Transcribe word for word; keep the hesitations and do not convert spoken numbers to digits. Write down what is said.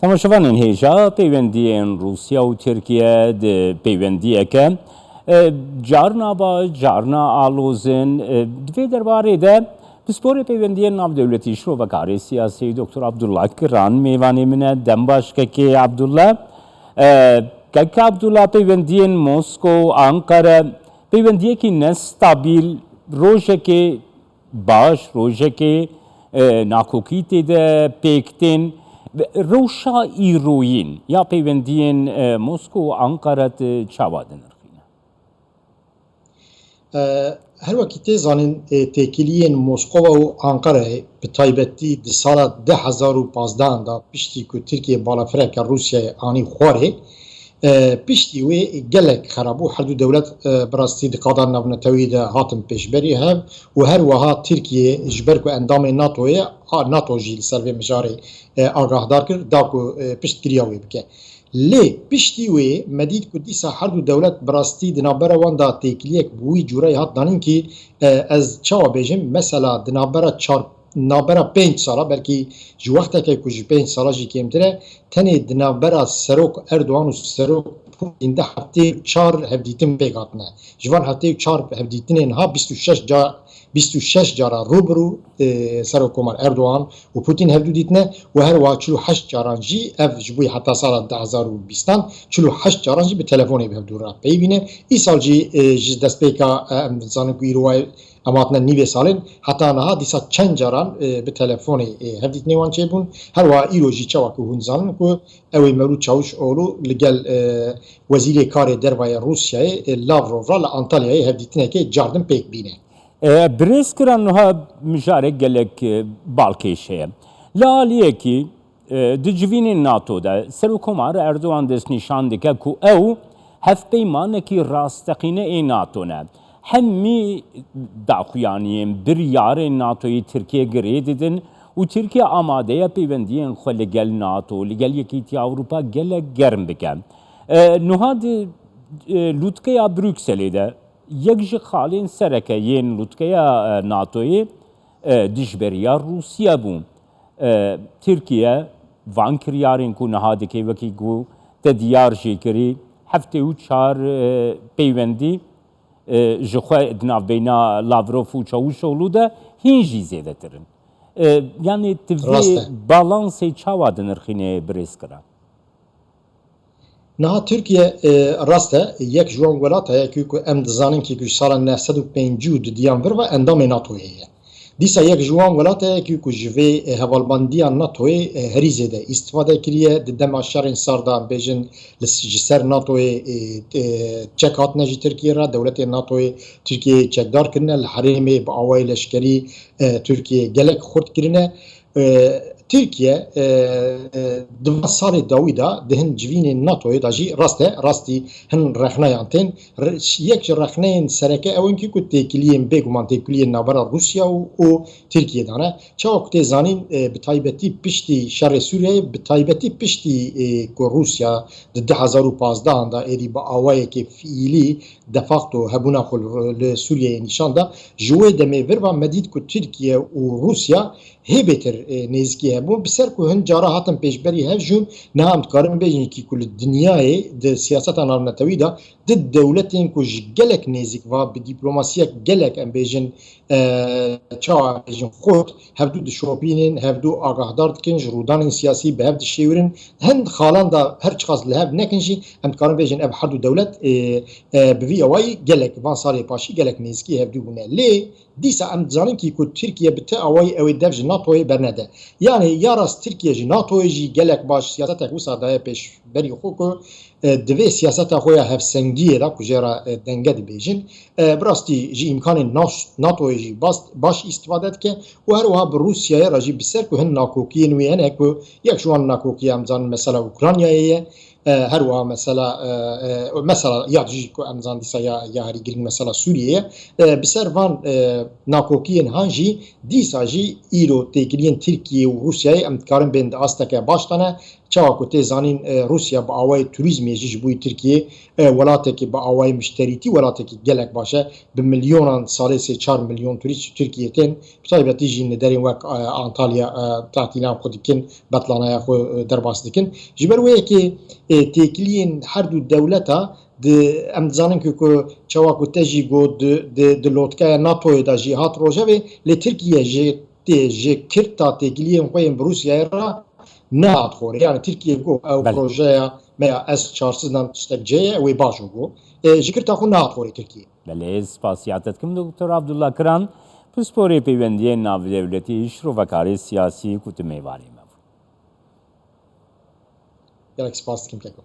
Temaşevanên hêja, peywendiyên Rûsya û Tirkiye di peywendiyeke, e, carna baş, carna alozin, e, di vê derbarê de pisporê peywendiyên navdewletî, şirovekarê siyasî Doktor Abdullah Kiran mêvanê min e. Dem baş kekê Abdullah. E, kek Abdullah, peywendiyên Mosko û Ankara peywendiyekî nestabîl, rojekê baş, rojekê, e, nakokî tê de pêk tên. Rewşa îroyîn ya peywendiyên, e, Mosko û Ankara tu çawa dinirxîne? E, her wekî tê zanîn, e, têkiliyên Moskova û Ankarayê, bi taybetî di sala du hezar û pazdeh de, piştî ku Tirkiye balafireke Rûsyayê anî xwarê, e, piştî wê gelek xerab bû. Her du dewlet, e, bi rastî di qada navnetewî de hatin pêşberî hev û her wiha Tirkiye, ji ber ku endamê NATO ye, a, NATO jî li ser vê mijarê, e, agahdar kir, da ku, e, piştgiriya wê bike. Lê piştî wê me dît ku dîsa her du dewlet bi rastî di navbera wan de têkiliyek bi wî cûreyê hat danîn kî, e, ez çawa bêjim, mesela di navbera çar, navbera pênc sala, belkî ji wexteke ku ji pênc sala jî kêmtir e, tenê di navbera Serok Erdogan û Serok Putin de heftê û çar hevdîtin pêk hatine. Ji van heftê û çar hevdîtinên ha bîst û şeş ca-, bîst û şeş cara rû bi rû, e, Serokkomar Erdogan û Putin hevdû dîtine û her wiha çil û heşt caran jî, ev ji bo heta sala du hezar û bîstan, çil û heşt caran jî bi telefonê bi hevdû re peyivîne. Îsal jî, e, ji destpêka, e, em dizanin ku îro wayê em hatine nîvê salên, heta niha dîsa çend caran, e, bi telefonê, e, hevdîtinê wan çêbûn. Her wiha îro jî, çawa ku hûn dizanin ku ew ê Mewlût Çavuşoglu li gel, e, Wezîrê Karê Derve yê Rûsyayê, e, Lavrov re li Antalyayê hevdîtinekê cardin pêk bîne. E, birêz Kiran, niha mijarek gelek, e, balkêş heye. Li aliyekî, e, di civînên NATO de Serokkomar Erdogan destnîşan dike ku ew hevpeymanekî rasteqîne ê NATO ne. Hemî daxuyaniyên, biryarên NATOyê Tirkiye girê didin û Tirkiye amade ye peywendiyên xwe li gel NATO, li gel Yekîtiya Ewropa gelek germ bike. E, niha di, e, lûtkeya Brukselê de yek ji xalên sereke yên lûtkeya, e, NATOyê, e, dijberiya Rûsya bû. E, Tirkiye van kiryarên ku niha dike, wekî ku te diyar jî kirî, heftê û çar, e, peywendî, e, ji xwe di navbeyna Lavrov û Çavuşoglu de hîn jî zêdetir in. E, yanî tu vê Rast e. balansê çawa dinirxîne, birêz Kiran? Niha Tirkiye, e, rast e, yek ji wan welat heye ku, ku em dizanin kî ku ji sala neh sed û pêncî û du diyan vir ve endamê NATOyê ye. Dîsa yek ji wan welat heye ku, ku ji vê, e, hevalbandiya NATOyê, e, herî zêde îstîfade kiriye. Di dema şerên sar de, em bêjin, li, ji ser NATOyê, e, e, çek hatine ji Tirkiye re, dewletên NATOyê Tirkiyeyê çekdar kirine, li herêmê bi awayê leşkerî, e, Tirkiye gelek xurt kirine. E, Tirkiye, e, e, di van salê dawî de di hin civînên NATOyê de jî rast e, rastî hin rexneyan tên. Re-, yek ji rexneyên sereke ew in kî ku têkiliyên, bêguman têkiliyên navbera Rûsya û, û Tirkiye de ne. Çawa ku tê zanîn, e, bi taybetî piştî şerê Sûriyeyê, bi taybetî piştî, e, ku Rûsya di du hezar û pazdeh de êdî bi awayekê fiîlî de facto hebûna xwe li, li Sûriyeyê nîşan da, ji wê demê vir ve me dît ku Tirkiye û Rûsya hê bêtir, e, nêzîkî hebûn. Bi ser ku hin cara hatin pêşberî hev jûn, niha em dikarin bêjin kî ku li dinyayê di siyaseta navnetewî de di dewletên ku ji gelek nêzîk ve bi dîplomasiyek gelek, em bêjin, e, çawa bêjin, xurt hevdû dişopînin, hevdû agahdar dikin, ji rûdanên siyasî bi hev dişêwirin. Hin xalan de her çiqas li hev nekin jî, em dikarin bêjin ev her du dewlet, e, e, bi vî awayî gelek van salê paşî gelek nêzîkî hevdû bûne. Lê dîsa em dizanin kî ku Tirkiye bi ti awayî ew ê dev ji NATOyê bernede. Yanî ya rast Tirkiye ji NATOyê jî gelek baş siyasetek wisa daye pêşberî xwe ku, e, divê siyaseta xwe ya hevsengiyê de ku jê re, e, denge dibêjin, e, bi rastî ji îmkanên nas-, NATOyê jî bas-, baş îstifade dike û her wiha bi Rûsyayê re jî bi ser ku hin nakokiyên wî hene ku yek ji wan nakokiya em zanin mesela Ukraynayê ye, e, her wiha mesela, e, e, mesela ya jî ku em zan dîsa ya, ya herî girîng mesela Sûriyê ye. E, bi ser van, e, nakokiyên han jî dîsa jî îro têkiliyên Tirkiye û Rûsyayê em dikarin bên di asteke baş de ne. Çawa ku tê zanîn, e, Rûsya bi awayê turîzmê jî ji bo Tirkiyê, e, welatekî bi awayê mişterîtî, welatekî gelek baş e, bi milyonan salê sê çar milyon turîst ji Tirkiyê tên, bi taybetî jî li derên wek, e, Antalya, e, tatîlan xwe dikin, betlanaya xwe, e, derbas dikin. Ji ber wê yekê, e, têkiliyên her du dewleta di, em dizanin ku, ku çawa ku te jî got di, di, di lotkeya NATOyê de jî hat rojevê, lê Tirkiye ji tê, ji kirta têkiliyên xwe yên bi Rûsyayê re nehat xorê. Yani Tirkiye got ew Belê. projeya me ya S çar sed an tiştek cê ye, wê baş û got. E, ji kirta xwe nehat xorê Tirkiye. Belê, spasiya te dikim Doktor Abdullah Kiran, pisporê peywendiyên navdewletî, şirovekarê siyasî ku tu mêvanê me bû. Gelek spas dikim keko.